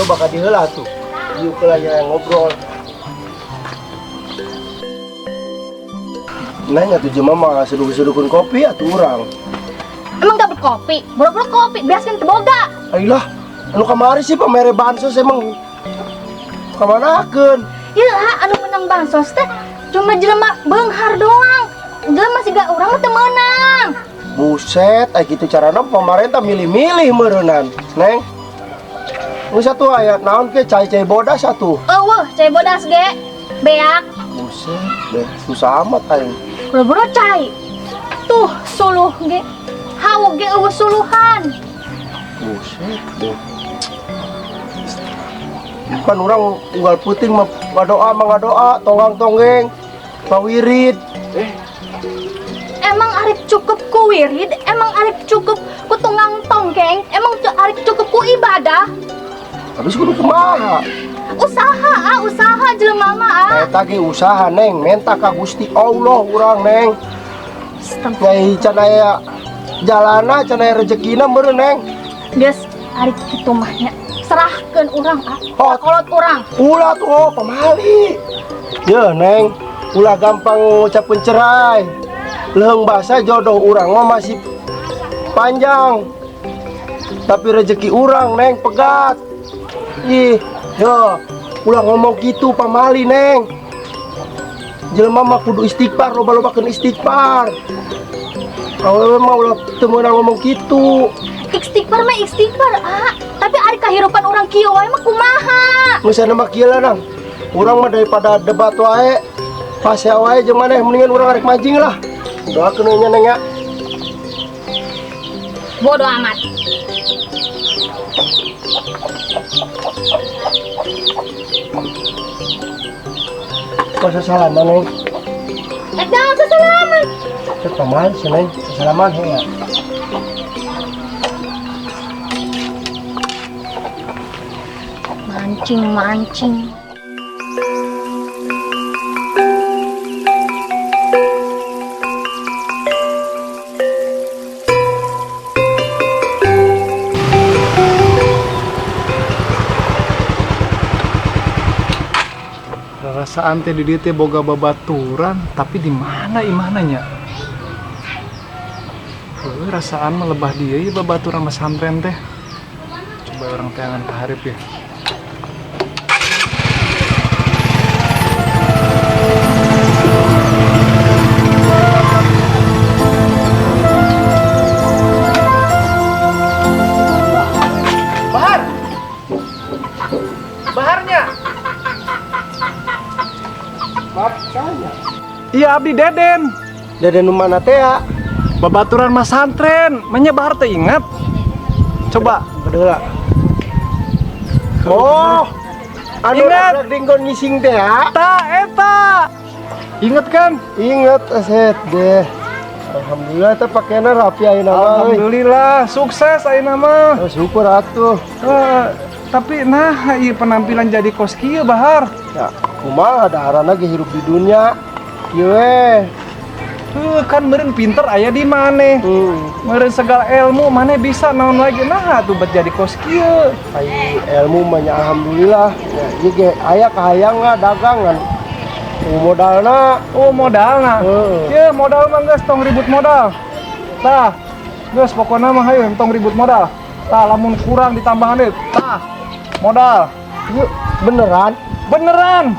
Coba ka dieu heula tuh. Yuk heula yang ngobrol. Neng atuh jelema mah seduh-seduhkeun kopi atuh urang. Emang gak berkopi? Boro-boro kopi, beaskeun teu boga. Ayolah, anu kamari sih pamere bansos emang kamanakeun? Ya, anu menang bansos teh cuma jelema beunghar doang. Jelema siga urang mah teu meunang. Buset, ay gitu carana pemerintah milih-milih meureunan, Neng. Geus atuh aya naon ke cai-cai bodas atuh. Eueuh, cai bodas ge. Beak. Buset, deh susah amat aing. Boro-boro cai. Tuh suluh ge. Hawu ge eueuh suluhan. Buset deh. Bukan orang unggal puting mah ngadoa mah ngadoa, tonggang-tonggeng, pawirid. Emang arek cukup ku wirid, emang arek cukup ku tunggang tonggeng, emang arek cukup ku ibadah. Habis kudu kumaha? Usaha, ah, usaha jelema mah, ah. Eta ge usaha, Neng, menta ka Gusti Allah urang, Neng. Nyai can aya jalana, can aya rezekina meureun, Neng. Geus arek kitu mah nya. Serahkeun urang, ah. Oh. Kolot urang. Ulah tuh, oh, pamali. Yeuh, Neng, ulah gampang ngucapkeun cerai. Leung basa jodoh urang mah masih panjang. Tapi rezeki urang, Neng, pegat. Ih, yo, ulah ngomong gitu pamali, Neng. Jelema mah kudu istighfar, loba-lobakeun istighfar. Awewe mah ulah teu meunang ngomong gitu. Istighfar mah istighfar, ah. Tapi ari kahirupan urang kieu wae mah kumaha? Geus mah kieu lah, Nang. Urang mah daripada debat wae, pasea wae jeung maneh mendingan urang arek mancing lah. Doakeun we nya, Neng ya. Bodoh amat. Kok sesalaman, Neng? Jangan sesalaman. Cek pamali sih, Neng. Sesalaman he ya. Mancing, mancing. Perasaan teh di dieu teh boga babaturan, tapi di mana imananya? Heuh, rasaan mah lebah dieu ieu babaturan pesantren teh. Coba orang teangan ka hareup ya. Bahar. Baharnya. Maaf saya. Iya abdi Deden. Deden nu mana teh ya? Babaturan masantren, manya Bahar teh ingat? Coba. Betul. Oh, anu Ingat. dinggon ngising teh ya? Ta eta. Ingat kan? Ingat aset deh. Alhamdulillah teh pakaianna rapi ayeuna mah. Alhamdulillah sukses ayeuna mah. Oh, syukur atuh. Tapi nah ieu penampilan jadi kos kieu Bahar. Ya, kumaha daharana ge hirup di dunia. Kieu we. Kan meureun pinter aya di maneh. Meureun segala ilmu maneh bisa naon lagi nah atuh bet jadi kos kieu. Ai ilmu mah nya alhamdulillah. Ya, ieu ge aya kahayang dagangan. Oh, modalna. Oh, modalna. Heeh. Ye, modal mah geus tong ribut modal. Tah, geus pokona mah hayu tong ribut modal. Tah, lamun kurang ditambahan deui. Tah, modal. Yuk, beneran? Beneran.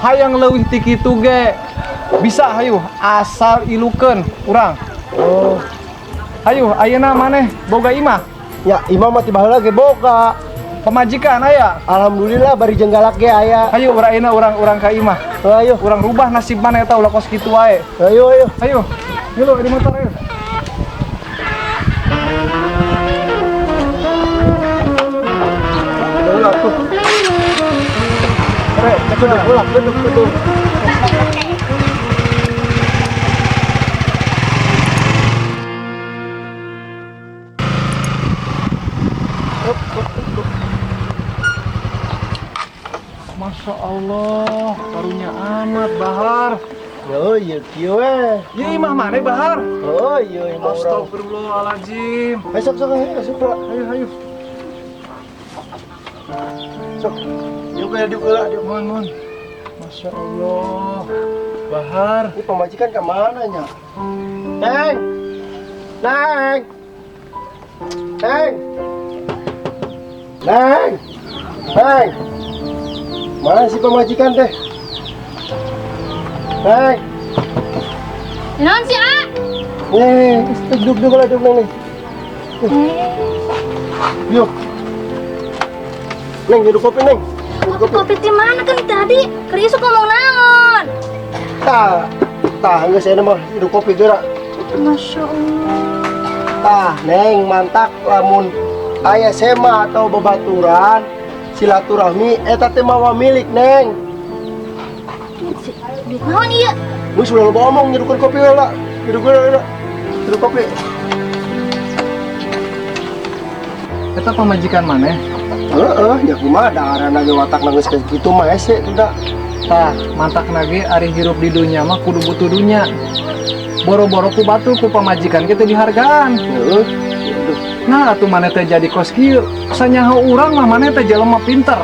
Hayang leuwih ti kitu ge. Bisa hayu asal ilukeun urang. Oh. Hayu ayeuna maneh boga imah? Ya, imah mah ti baheula ge boga. Pemajikan aya? Alhamdulillah bari jeung galak ge aya. Hayu urang ayeuna urang ka imah. Ayo. Urang rubah nasib maneh eta ulah kos kitu wae. Ayo, ayo. Ayo. Ngilu di motor ayo. Ulah tuh. Re, kudu ulah kudu kudu. Masya Allah, karunya amat Bahar. Oh iya kieu we. Ieu imah maneh Bahar? Oh iya imah urang. Astagfirullahaladzim. Ayo sok sok ayo sok. Ayo ayo. Sok. Diuk ya, diuk heula, diuk. Mohon, mohon. Masya Allah. Bahar. Ini pamajikan ke mana nya? Neng. Neng. Neng. Neng. Neng. Mana sih pamajikan teh? Neng. Naon sih, A? Nih, duduk duduk lah, duduk neng nih. Yuk. Neng, nyeduh kopi, Neng. Kopi kopi di mana kan tadi? Keur isuk ngomong naon? Tah, tah, geus aya mah nyeduh kopi geura. Masya Allah. Tah, Neng, mantak lamun aya sema atau babaturan silaturahmi eta teh mawa milik, Neng. Duit naon ieu? Geus ulah loba omong, nyeduhkeun kopi heula. Nyeduh heula. Nyeduh kopi. Eta pamajikan maneh? Heeh, ya kumaha dahareuna ge watakna geus kitu mah hese tidak. Tah, mantakna ge ari hirup di dunya mah kudu butuh dunya. Boro-boro ku batu ku pamajikan ge teu dihargaan. Heeh. Nah, atuh maneh teh jadi kos kieu. Sanyaho urang mah maneh teh jelema pinter.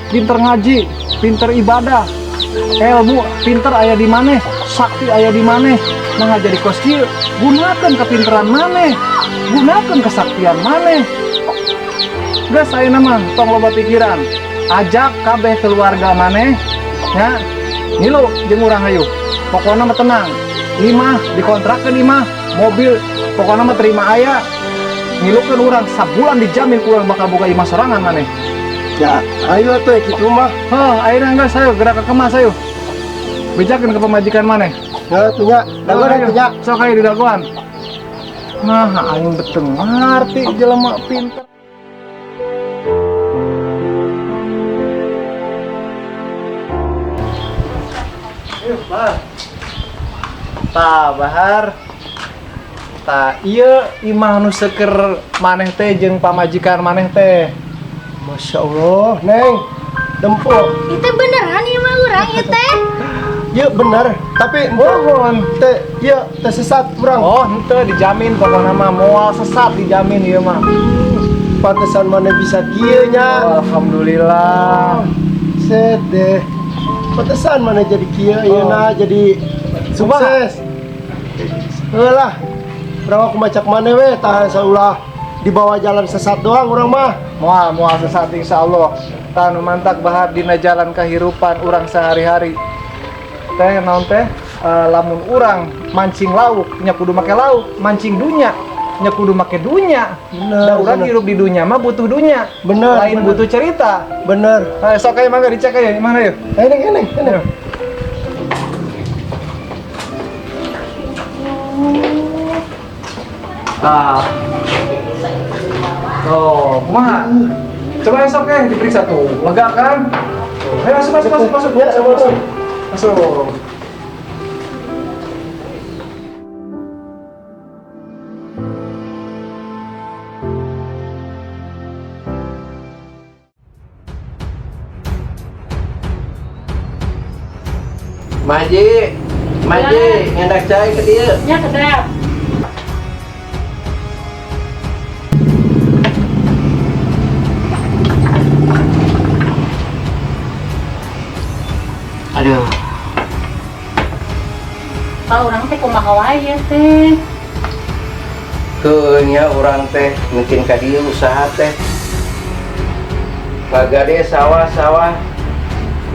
Pinter ngaji, pinter ibadah. Ilmu pinter aya di maneh, sakti aya di maneh. Nah, jadi kos kieu, gunakeun kepinteran maneh. Gunakeun kesaktian maneh. Geus ayeuna mah tong loba pikiran. Ajak kabeh keluarga maneh nya. Ngilu jeung urang hayu. Pokona mah tenang. Imah dikontrakeun imah, mobil pokona mah terima aya. Ngilukeun urang sabulan dijamin urang bakal boga imah sorangan maneh. Ya, ayo atuh kitu mah. Heuh, ayeuna geus ayo gerak ke kemas ayo. Bejakeun ke pamajikan maneh. Ya atuh nya, dagoan atuh nya. Sok ayo didagoan. Nah, aing beteng ngarti jelema pinter. Ayo, Bah. Tah, Bahar. Tah, ieu imah nu seueur maneh teh jeung pamajikan maneh teh. Masya Allah, Neng. Dempo. Itu beneran ieu mah urang ieu teh. Iya bener, tapi Mohon. teh iya teh sesat urang. Oh, henteu dijamin pokokna mah moal sesat dijamin ieu mah. Pantesan maneh bisa kieu nya. Oh, alhamdulillah. Set deh. Pantesan maneh jadi kieu ieu Oh. na jadi sukses. Heulah. Urang aku macak maneh we tah saulah dibawa jalan sesat doang urang mah. Moal moal sesat insyaallah. Tah nu mantak Bahar dina jalan kehirupan urang sehari-hari. Teh naon teh? Lamun urang mancing lauk nya kudu make lauk, mancing dunya nya kudu make dunya. Bener, Da urang bener. hirup di dunya mah butuh dunya. Bener, Lain bener. butuh cerita. Bener. Ayo sok ayo mangga dicek ayo mana yuk? Ayo Neng, neng, neng. Ayo. Tah. Tuh, kumaha? Coba esok ya diperiksa tuh. Lega kan? Tuh. Ayo masuk masuk masuk masuk. Ya, Masuk masuk. Masuk. Maji, Maji, ngendak cai ke dieu. Nya kedap. Aduh, Kalau urang teh kumaha wae ya teh. keunya urang teh mungkin ka dieu usaha teh. Kagade sawah-sawah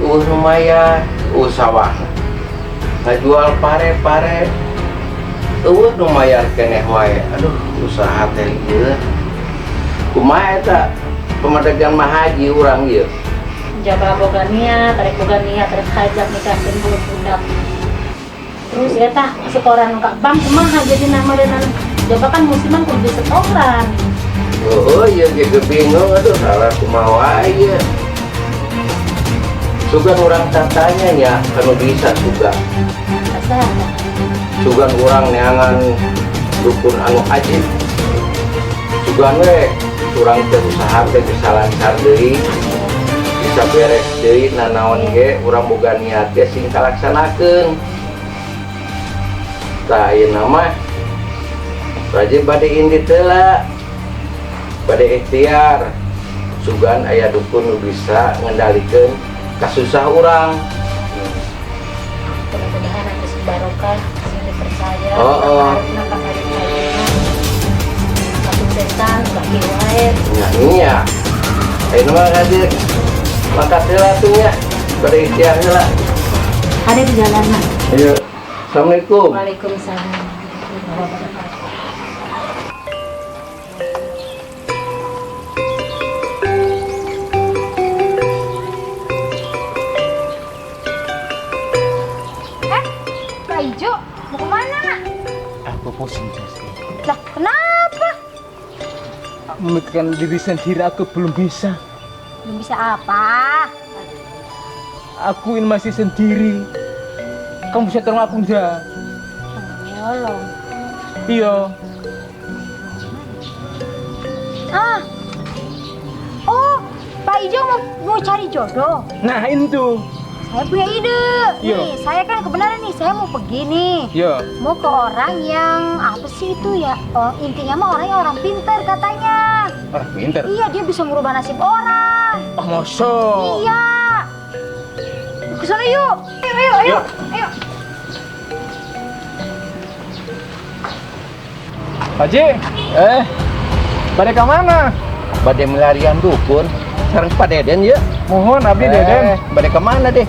euweuh lumayan, euweuh sawah. Ngajual pare-pare euweuh lumayan keneh wae. Aduh, usaha teh ieu. Kumaha eta pamadegan Mahaji urang ieu? Jaba boga niat, rek boga niat, rek hajat nikahkeun budak. Terus ya tah setoran ka bank kumaha jadi nama dan jaba kan musiman kudu setoran. Oh, iya ge bingung aduh salah kumaha wae ieu. Sugan urang tatanya nya kanu bisa sugan. Asa Sugan urang neangan dukun anu ajib. Sugan we urang teh usaha teh bisa lancar deui. Bisa beres deui nanaon ge urang boga niat ge sing kalaksanakeun. Tah ayeuna mah rajin bade indit heula. Bade ikhtiar. Sugan aya dukun nu bisa ngendalikeun kasusah urang. Mudah-mudahan nanti barokah, sing dipercaya. Oh. Karena kemarin kayaknya kesuksesan bagi wae. Nah, iya. Ayo mah kadir. Mangkat heula tuh nya. Pada ikhtiar heula. Ada di jalanan. Ayo. Assalamualaikum. Waalaikumsalam warahmatullahi wabarakatuh. Eh, Pak Ijo, mau kemana? Aku pusing, Jesse. Lah, kenapa? Memikirkan diri sendiri aku belum bisa. Belum bisa apa? Aku ini masih sendiri. Kamu bisa tolong aku enggak? Tolong. Iya. Ah. Oh, Pak Ijo mau mau cari jodoh. Nah, itu. Saya punya ide. Iya. Nih, saya kan kebenaran nih, saya mau pergi nih. Iya. Mau ke orang yang apa sih itu ya? Oh, intinya mah orangnya orang pintar katanya. Orang pinter. Iya, dia bisa merubah nasib orang. Oh, masa? Iya. Ke sana yuk. Ayo, ayo, ayo. Ayo. Haji, Eh, bade ka mana? Bade milarian dukun. Sareng Pak Deden ya. Muhun abdi Deden. Eh, bade ke mana deh?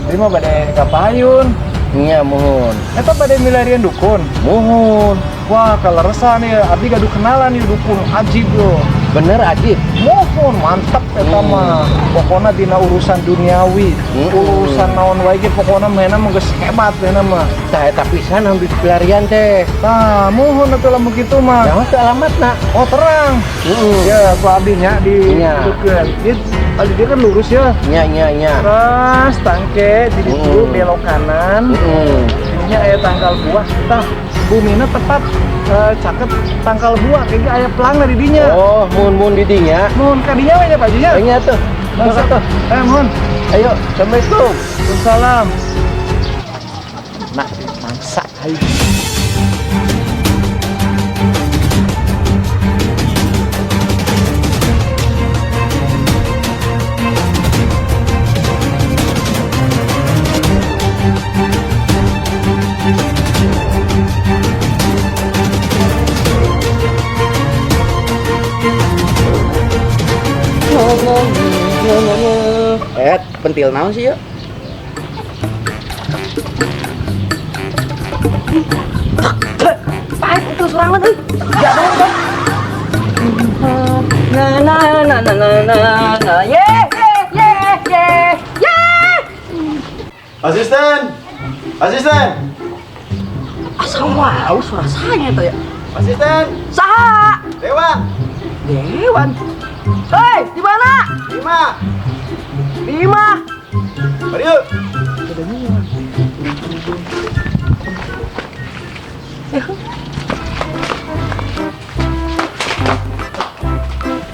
Abdi mah bade ka payun. Nya, muhun. Eta bade milarian dukun. Muhun. Wah, kaleresan nih, abdi gaduh kenalan nih dukun ajib yo. Bener ajib. Muhun mantap eta mah. Pokoknya dina urusan duniawi, urusan naon wae ge pokoknya mainna mah geus hebat mainna mah. Tah, eta pisan ambil pelarian teh. Tah, muhun atuh lamun kitu mah. Jangan ke alamatna. Oh, terang. Ya, ku abdi nya di Nya. dukeun. Dia tadi dia kan lurus ya. Nya, nya, nya. Terus tangke di ditu belok kanan. Dinya aya tangkal buah. Tah, bumina tepat caket tangkal buah kayaknya aya pelangna di dinya. Oh, mun mun di dinya. Mun ka dinya we nya, Pak Haji nya. Nya tuh. Langsung tuh. Eh, mun. Ayo, Assalamualaikum. Waalaikumsalam. Nah, mangsa ayo. Eh, pentil naon sih ya? Pahit itu serangan euy. Ya dong, dong. Na na na na na na na. Ye ye ye ye ye. Asisten! Asisten! Asa wow suara saya tuh ya. Asisten! Saha? Dewan! Dewan. Hei, di mana? Lima! Lima. Mari yuk! Kedengeran.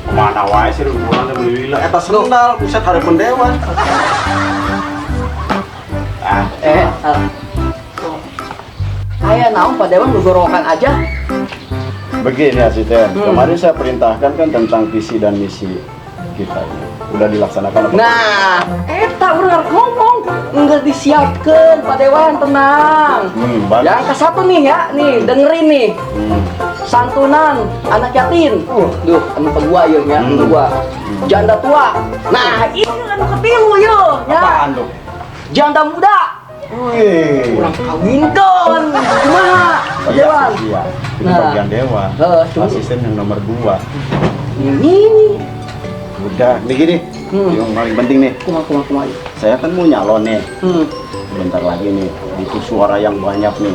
Kemana wae sih hubungan teh beli lila. Eta sendal, buset hareupeun dewan. Ah, Eh, salah. Aya naon Pak Dewan gogorowokan aja. Begini asisten, kemarin saya perintahkan kan tentang visi dan misi kita ini. Udah dilaksanakan apa? Nah, eta urang harus ngomong, enggak disiapkan Pak Dewan, tenang. Bagus. Yang ke satu nih ya, nih dengerin nih. Santunan anak yatim. Duh, anu kedua ya, nya, anu kedua. Janda tua. Nah, ini anu ketilu yo, ya. Apaan tuh? Janda muda. Wih. Urang kawinkeun. Kumaha? Pak Iya, Dewan. iya. Itu Nah. bagian dewan. Heeh, cuma- Asisten yang nomor 2. Ini. Udah, nih gini. Yang paling penting nih. Kumaha kumaha kumaha. Saya kan mau nyalon nih. Bentar lagi nih, butuh suara yang banyak nih.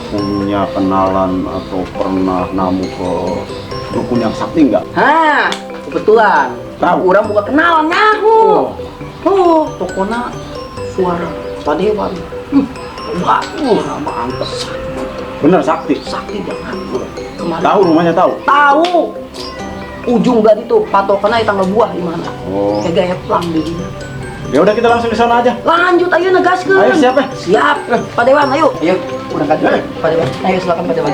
Punya kenalan atau pernah namu ke dukun yang sakti nggak? Hah, kebetulan. Tahu. Urang buka kenalan nyaho. Oh, pokoknya suara Pak Dewan. Wah, mantep. Bener sakti. Sakti banget. Kemarin. Tahu rumahnya tahu? Tahu. Ujung belah itu patokannya tanggal buah di mana? Oh. Kayak gaya pelang di sini. Ya udah kita langsung ke sana aja. Lanjut ayo negaskeun. Ayo siap ya? Siap. Pak Dewan ayo. Ayo, udah kan. Pak Dewan. Ayo silakan Pak Dewan.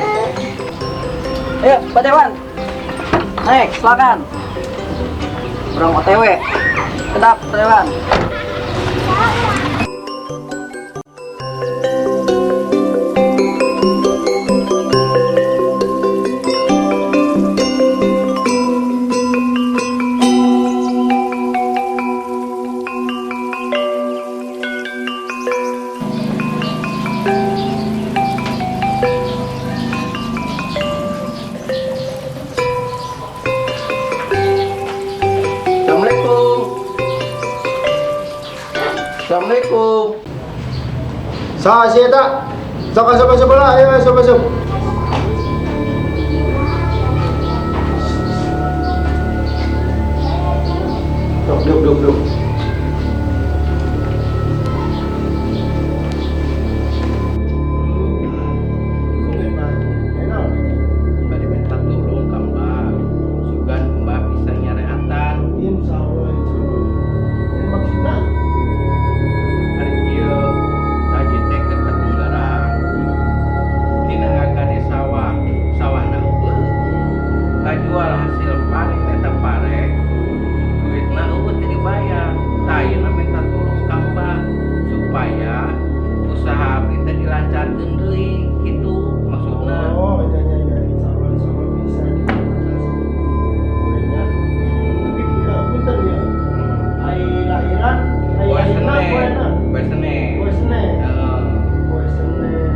Ayo Pak Dewan. Naik, silakan. Urang OTW. Kedap, prewan. Assalamualaikum. Assalamualaikum. Saha sih eta? Sok asup asup lah, ayo asup asup. Duk duk duk duk. Bade minta tolong ka Mbah. Sugan Mbah bisa nyareatan. Insya Allah, insya Allah. Ini maksudnya? Ari kieu haji teh keur katunggaran. Dina ngagade sawah, sawahna euweuh. Kajual hasil panen eta pare, duitna euweuh teu dibayar. Tah ayeuna minta tolong ka Mbah supaya usaha abdi teh dilancarkeun deui kitu maksudna. Oh, iya iya iya, insya Allah, insya Allah bisa diatasi. Bolehnya. Tapi ya, punten ya. Ai lahiran, ai Poe lahirna Senen, poena. Poe Senen. Poe Senen. Heeh. Poe Senen.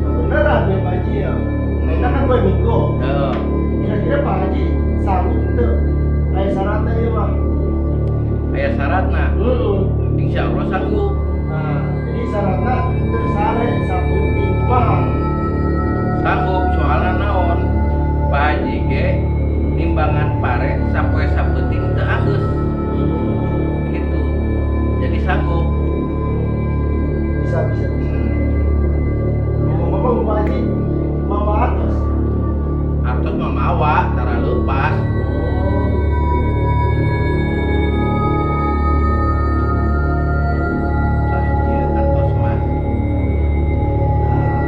Beneran ya Pak Haji ya. Nah, kan poe Minggu. Heeh. Kira-kira Pak Haji sanggup teu? Aya syaratnya ieu mah. Aya syaratna. Heeh. Insya Allah sanggup. Nah, jadi syaratnya teu sare sapeuting kumaha? Sanggup soalnya naon? Pak Haji ge nimbangan pare sapoe sapeuting teu anggeus gitu. Jadi sanggup. Bisa bisa bisa. Ngomong-ngomong Pak Haji, mawa artos. Artos mah mawa, tara leupas. Oh. Tah ieu artos mah. Nah,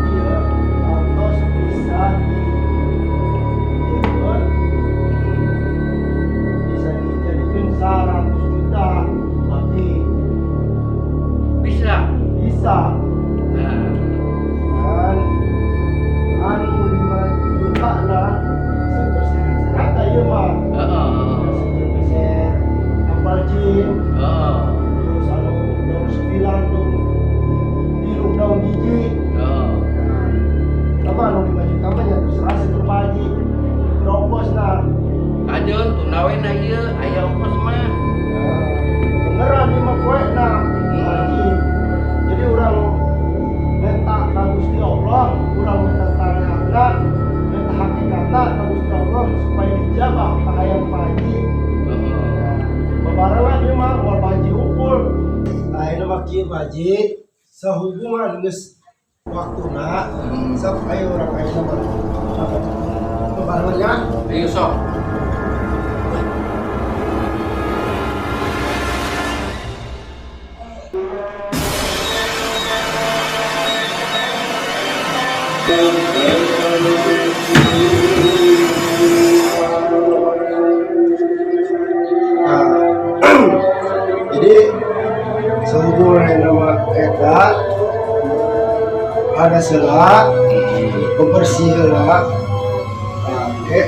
iya, artos bisa di bisa dijadikan 100 juta berarti. Bisa. Bisa. Nah, Dan anu 5 juta lah seueur syarat-syarat ieu mah. Seueur meser kapal jin, terus anu daun 9, daun 3, daun 1. Nah, apa anu 5 juta mah nya terserah seueur Pak Haji. Ongkos nah. Kajeun tunda we na ieu aya ongkos mah. Nah, beneran lima poe nah, Pak Haji. Jadi urang minta ka Gusti Allah, urang minta syariatna, minta hakikatna ka Gusti Allah supaya dijabah kahayang Pak Haji. Nah, bebarengan ieu mah moal Pak Haji unggul. Nah, ini mah kieu Pak Haji, sehubungan geus waktuna, sok ayo urang ayeuna mah. Bebarengan ya. Ayo sok. Nah, jadi sehubungan nama eta ada sela bebersih heula. Nah, oke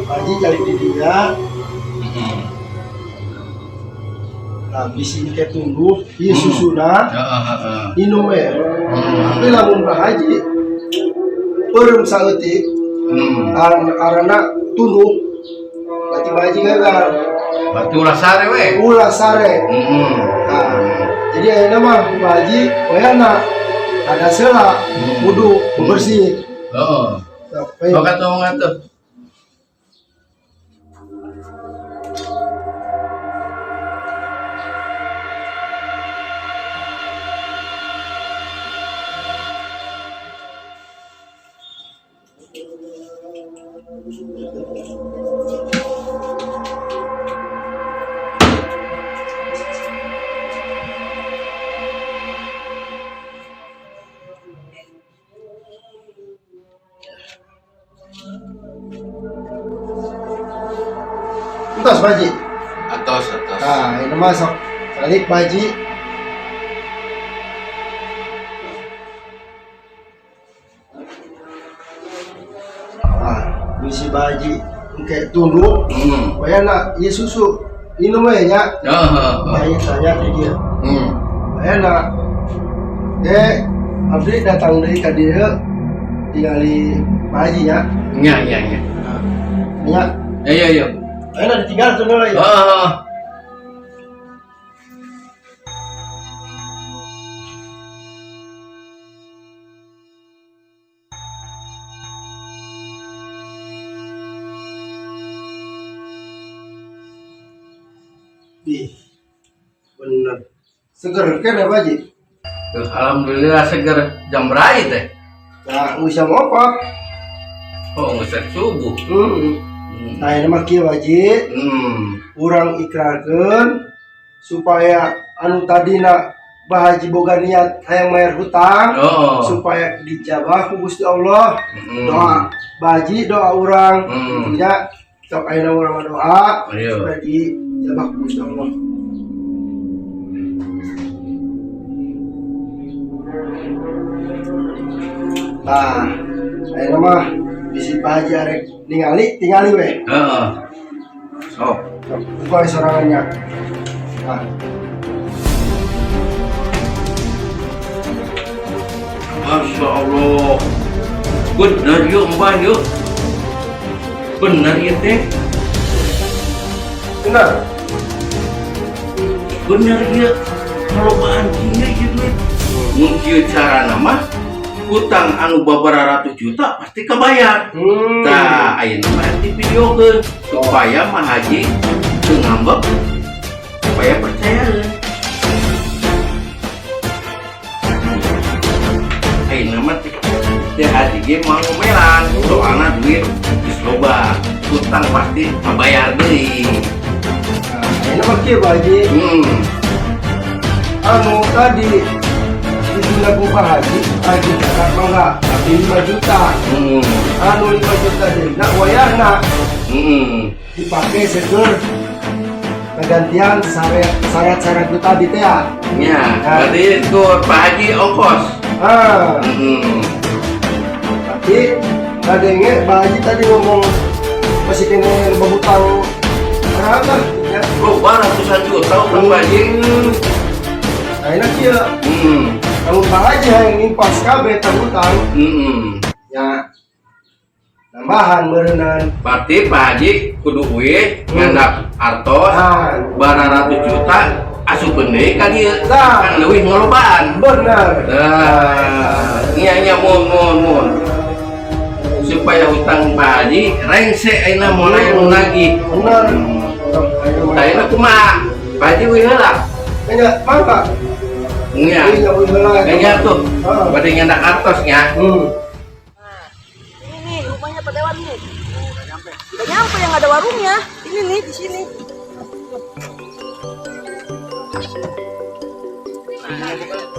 Haji cari di dinya. Nah, bisi ke tunggu ieu susuna Heeh, heeh. minum we. Tapi lamun Pak Haji peureum saeutik, arana tunduh, berarti Pak Haji gagal. Berarti ulah sare we. Ulah sare. Nah, jadi ayeuna mah Pak Haji wayana ada sela wudu bebersih. Heeh. Sok, ayo. Sok atuh ngatuh. Entos, Pak Haji. Atos, atos. Nah, ini masuk. Balik, Pak Haji. Ah, bisi Pak Haji engke tunduk. Bayana ieu susu minum we nya. Heeh. Bayi tanya di dia. Bayana eh abdi datang deui ka dieu tingali Pak Haji nya. Nya, nya, nya. Nah, nya. Ya, ya, ya. Bayana ditinggal tuh ya. Heeh. Ih, bener. Seger kan ya, Pak Haji? Tuh, alhamdulillah seger. Jam berapa teh? Nah, jam 4. Oh, nggak subuh. Nah, ini mah kieu, Pak Haji. Urang ikrarkeun supaya anu tadina Bah Haji boga niat hayang bayar hutang supaya dijabah ku Gusti Allah. Doa Bah Haji, doa urang. Intinya sok ayeuna urang mah doa supaya dijabah ku Gusti Allah. Nah, ayeuna mah bisi Pak Haji arek ningali, tingali weh. Heeh. Sok. Sok, buka we sorangannya. Nah. Masya Allah. Bener yuk, Mbah yuk. Bener ya teh. Bener. Bener ya. Kalau bahan kieu ieu duit. Mun kieu carana mah hutang anu babaraha ratus juta pasti kebayar. Tah, ayeuna mah divideokeun supaya Mah Haji teu ngambek, supaya percaya. Ayeuna mah teh Haji ge moal ngomelan, soalna duit geus loba, hutang pasti kabayar deui. Nah, ayeuna mah kieu, Pak Haji. Anu tadi ditunda ku Pak Haji, Haji kakak mangga, tapi 5 juta. Anu 5 juta deui, nah wayahna dipakai seger penggantian syarat-syarat itu tadi teh ya. Ya, Nah. berarti itu Pak Haji ongkos. Ah. Tapi kadenge Pak Haji tadi ngomong masih kena berhutang berapa? Ya. Loba ratusan juta utang Pak Haji. Nah, ini kieu. Kalau Pak Haji hayang nimpas kabeh hutang. Ya. Tambahan meureunan. Berarti Pak Haji kudu uih ngandak artos bararatus juta asup deui ka dieu. Nah. Kan leuwih ngalobaan. Bener. Nah, nya nya mun mun mun. Supaya hutang Pak Haji rengse ayeuna mulai nu nagih. Bener. Tah ayeuna kumaha? Pak Haji uih heula. Nya, mangga. Nya. Uih nya uih heula. Nya tuh. Heeh. Bade nyandak artos nya. Ini nih rumahnya Pak Dewan nih. Udah nyampe. Udah nyampe yang ada warungnya. Ini nih di sini.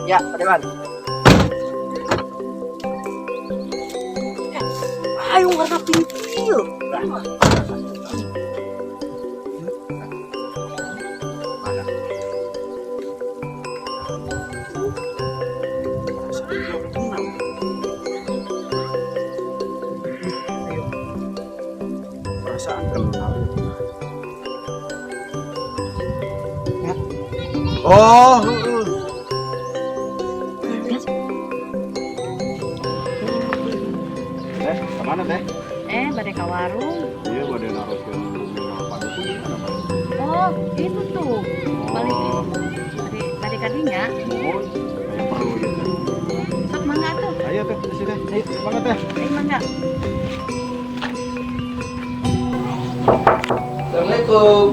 Ya, Pak Dewan. Ayo warna pink. Perasaan kenal. Oh, heeh. Teh, kemana teh? Bade ka warung. Iya, bade naroskeun minimal padukun mana, Pak? Oh, itu tuh. Balik Oh. bade bade ka dinya. Mohon, kayak perlu ya teh. Sok mangga tuh. Ayo teh, ke sini teh. Ayo, mangga teh. Ayo mangga. Assalamualaikum.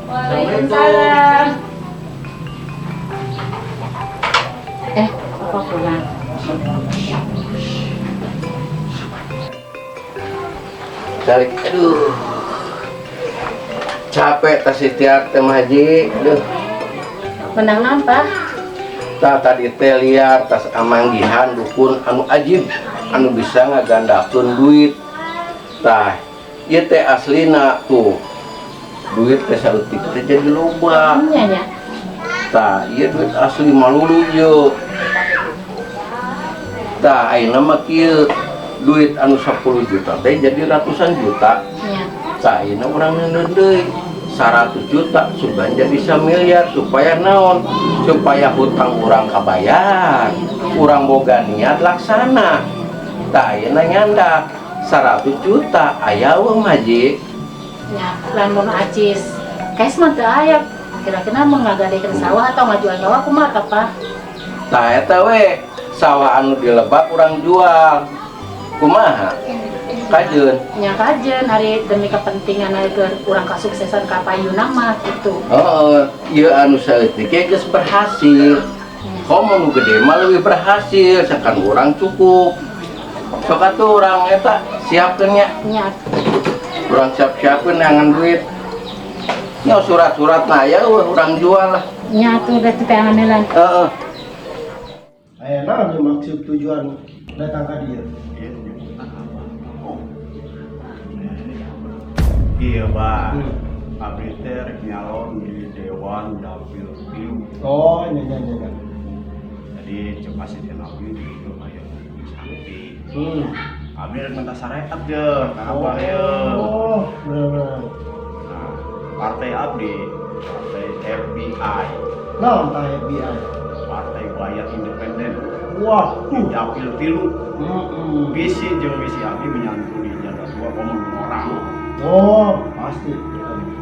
Waalaikumsalam. Apa pulang? Tarik, aduh. Capek tas ikhtiar teh Mah Haji, aduh. Menang apa? Tah tadi teh liar tas amanggihan dukun anu ajib anu bisa ngagandakeun duit. Tah, ieu teh aslina tuh. Duit teh saeutik teh jadi loba. Nya nya. Tah, ieu duit asli malulu ieu. Tah, ayeuna mah kieu, duit anu 10 juta teh jadi ratusan juta. Nya. Tah, ayeuna urang neundeun deui 100 juta sugan jadi 1 miliar, supaya naon? Supaya hutang urang kabayar. Urang boga niat laksana. Tah, ayeuna nyandak 100 juta aya euweuh, Haji? Nya, lamun acis cash mah teu aya. Kira-kira mun ngagadekeun sawah atau ngajual sawah kumaha tah, Pak? Tah, eta we sawah anu di lebak urang jual, kumaha, kajeun? Nya kajeun, ari demi kepentingan ari keur urang kasuksesan ka payuna mah gitu. Heeh, ieu anu saeutik ge geus berhasil. Komo nu gede mah leuwih berhasil, sakan urang cukup. Sok atuh urang eta siapkeun nya. Nya. Urang siap-siapkeun neangan duit. Nya, surat-surat nah ya euweuh, urang jual lah. Nya atuh, da teangan heula. Heeh. Aya naon ieu maksud tujuan datang ka dieu? Oh. Iya, Pak. Abdi teh rek nyalon di Dewan Dapil Tilu. Oh, nya nya nya nya. Jadi cek presiden abdi itu aya sakti. Abdi rek minta syariat je, ka Abah ye. Oh, bener bener. Nah, partai abdi, partai FBI. Naon tah FBI? Partai Bayar Independen. Wah, di Dapil Tilu. Visi jeung misi abdi menyantuni janda tua komo orang. Oh, pasti.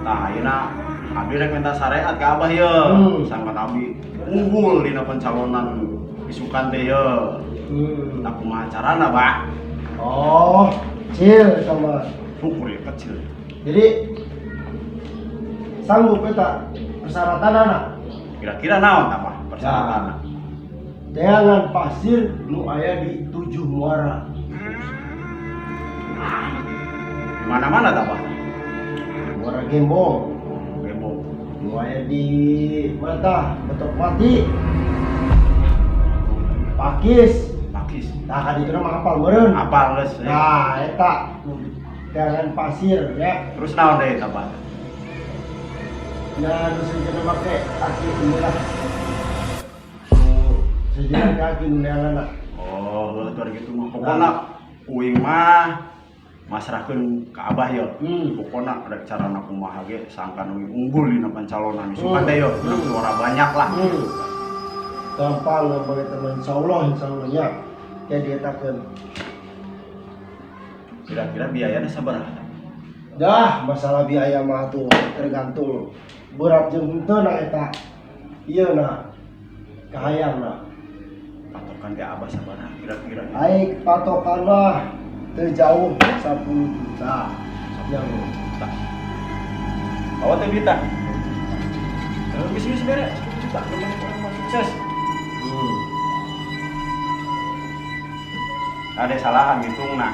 Nah, ayeuna abdi rek minta syariat ka Abah ye. Sangkan abdi unggul dina pencalonan isukan teh ye. Nah, kumaha carana, Pak? Oh, kecil sama. Syukur ya kecil. Jadi sanggup eta persyaratan anak? Kira-kira naon apa persyaratan? Teangan pasir nu aya di tujuh muara. Di mana-mana tah, Pak? Muara Gembong. Gembong. Nu aya di mana? Betok Mati. Pakis. Pakis. Nah, kan itu mah apal meureun. Apal geus. Nah, eta nu teangan pasir ya. Terus naon deui tah, Pak? Nah, nu sejenna make aki inilah. Nu sejenna kaki nu neanganna. Oh, heuh tuh gitu mah. Pokona uing mah masrahkeun ka Abah ye. Pokona rek carana kumaha ge sangkan uing unggul dina pencalonan isukan teh yo. Suara banyak lah. Gampang gampang eta mah, insyaallah insyaallah nya. Ya dietakeun. Kira-kira biayanya sabaraha? Dah, masalah biaya mah tuh tergantung berat jeung henteu na eta. Ieu na kahayang na. Patokan ke Abah sabaraha kira-kira? Aik patokan mah teu jauh 10 juta. Yang juta. Bawa teh duit tah. Eh, bisnis bere 10 juta, lumayan orang mah sukses. Ada salahan ngitung nah.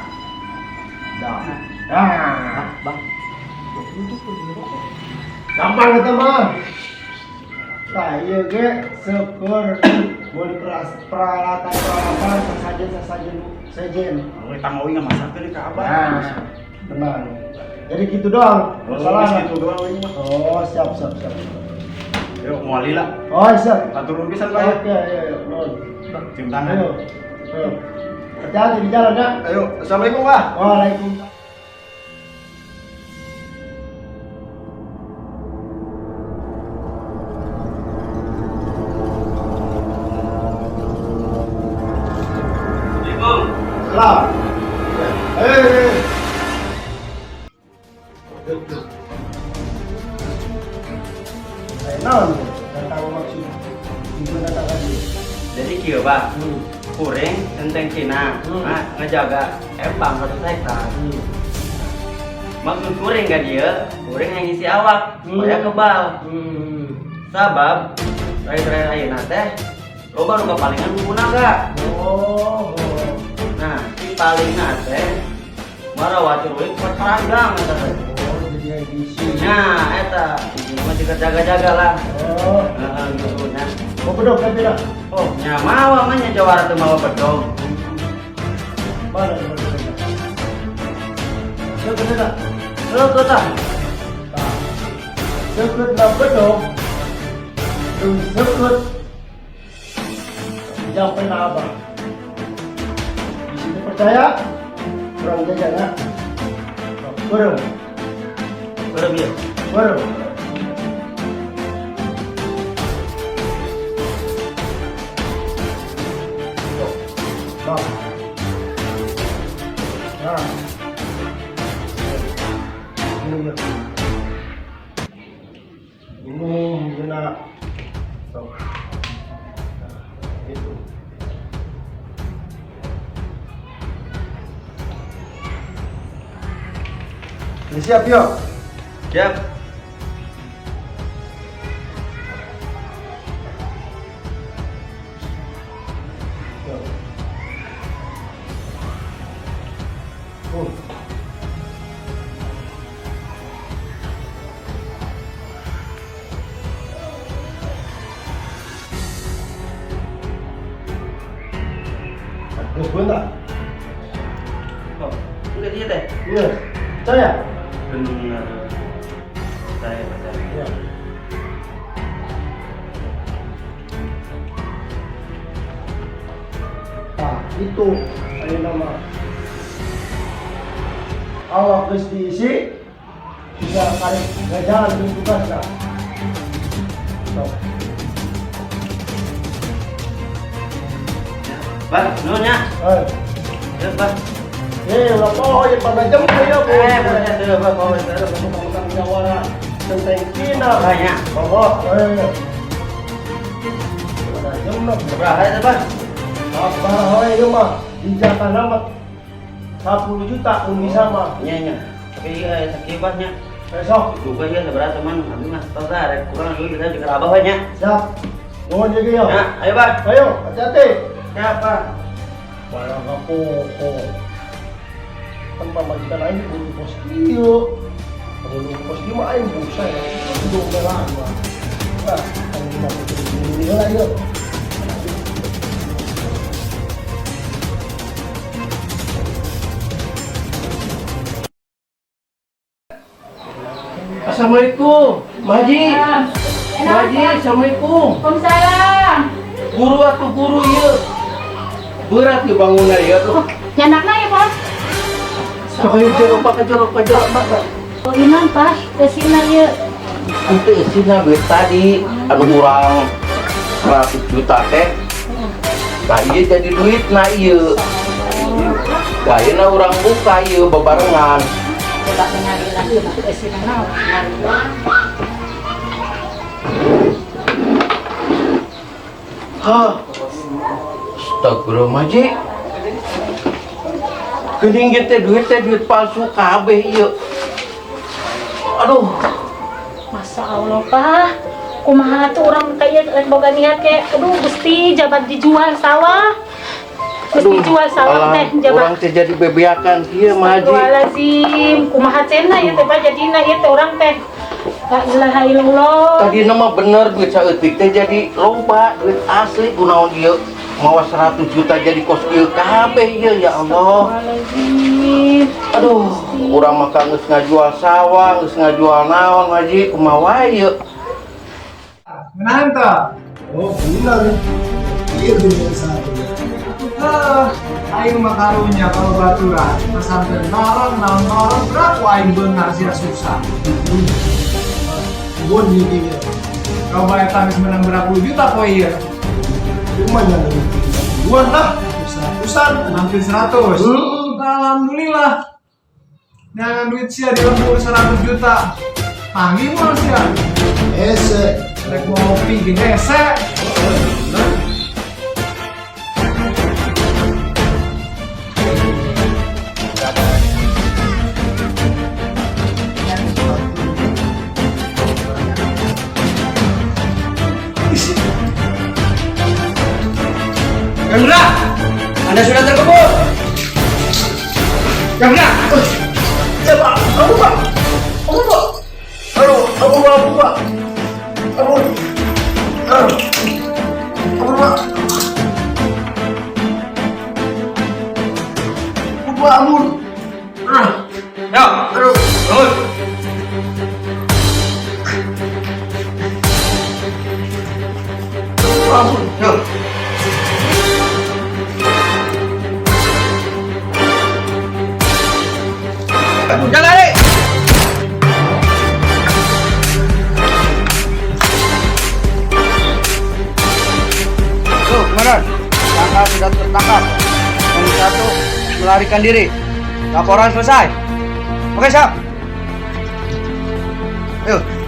Dah. Ah, Bang. Gampang eta mah. Tah, ieu ge seukur meuli peralatan-peralatan sasajen-sasajen sejen. Oh, tang uing masakkeun ka Abah. Nah, tenang. Jadi gitu doang. Oh, Masalah. geus gitu doang uing mah. Oh, siap siap siap. Yuk, moal lila. Oh, siap. Atur nuhun pisan, Pak ya. Oke, ayo, ayo, nuhun. Cium tangan. Ayo. Ayo. Hati-hati di jalan ya. Ayo, assalamualaikum, Pak. Waalaikumsalam. Salam. Eh, eh. Duduk. Ayo, naon datang maksud tujuan datang tadi? Jadi kieu, Pak. Kuring enteng Cina, nah, ngejaga empang 1 hektar. Maksud kuring ka dieu, kuring yang ngisi awak supaya kebal. Sabab terakhir-terakhir ayeuna teh loba nu kapalingan buku naga. Oh. Nah, si palingna teh marawat ruit peranggang eta teh. Oh, jadi yang diisi. Nah, eta mah juga jaga-jaga lah. Oh. Heeh, gitu nya. Mau bedog kan tidak? Oh, nya mawa mah nya jawara teu mawa bedog. Mana bedog? Yo, ke sana. Heuh, tah. Tah. Seukeut na bedog, leuwih seukeut jampe na Abah. Di sini percaya, kurang jajan ya. Beureum. Beureum ya. Beureum. Nah. Nah. Ini ya. Ini hijina. Tuh. Nah, itu. Ini siap yo. Siap. Yo. Oh. Terus bentar. Oh, enggak dia teh. Iya. Percaya? Benar. Saya percaya. Iya. Nah, itu ayo nama. Awak geus diisi, bisa karek ngajalan jeung tugasna. Sok. Bah, nuhun nya. Eh, Ya, Bah. eh, ulah poho ya pada jam ya, Bu. Eh, boleh tuh, Bah, poho tuh. Utang jawara tentang Cina. Banyak. Oh, eh. Pada jam lah. Berapa itu, Bah? Sabar we ieu mah. Dijatahna mah 10 juta mun bisa mah. Nya nya. Tapi sakieu Bah nya. Besok Duga ya sabaraha teman, abi mah tos lah, rek kurang lagi kita juga abah we nya. Siap. Nuhun jadi yo. Ya, ayo Bah. Ayo, hati-hati. Siap, Bah. Barang kapoho. Kan pamajikan aing kudu kos kieu. Kudu kos kieu mah aing busa ya. Kudu melaan mah. Ah, aing mah kudu ini heula ieu. Assalamualaikum, Maji. Maji, assalamualaikum. Waalaikumsalam. Guru atuh guru ieu. Berat ieu bangunan ieu tuh. Nyanakna ya, Pak. Sok ayo jero Pak, jero Pak, jero Pak. Oh, iman, Pak. Eusina ieu. Itu eusina duit tadi anu urang 100 juta teh. Nah ieu jadi duit nah ieu. Nah ieu na urang buka ieu bebarengan. Coba ningali lah ieu eusina naon. Hah. Astagfirullahaladzim. Geuning ieu teh duit teh duit palsu kabeh ieu. Aduh. Masya Allah, Pak. Kumaha tuh orang kaya rek boga niat ke. Aduh, Gusti, jabat dijual sawah. Gusti jual sawah teh, jabat. Urang teh jadi bebeakan kieu mah Haji. Astagfirullahaladzim. Kumaha cenah ieu teh Pak jadina ieu teh urang teh. La ilaha illallah. Tadi mah bener duit saeutik teh jadi loba duit asli kunaon ieu. Mawa 100 juta jadi kos ieu kabeh ieu ya Allah. Astagfirullahaladzim. Aduh, urang mah geus ngajual sawah, geus ngajual naon Haji, kumaha wae ieu. Ngenahan tuh. Oh, benar. Iya benar satu. Eh, aing mah karunya kalau baturan pesantren bareng, naon bareng, berapa aing beungar sia susah. Gua di dia. Kau bayar tangis menang berapa puluh juta poe ieu? Lumayan gua lah seratusan. Hampir 100. Alhamdulillah. Jangan duit sia di lembur 100 juta. Panggil mah sia. Ese. Rek ngopi ge hese. Chandra, Anda sudah terkepung. Chandra, Ya Pak, ampun Pak. Ampun Pak. Aduh, ampun Pak, ampun Pak. Ampun. Aduh. Ampun Pak. Ampun Pak, ampun. Ya, Aduh. bangun. Jangan lari. Tuh, komandan. Tersangka sudah tertangkap. Yang satu melarikan diri. Laporan selesai. Oke, siap. Ayo.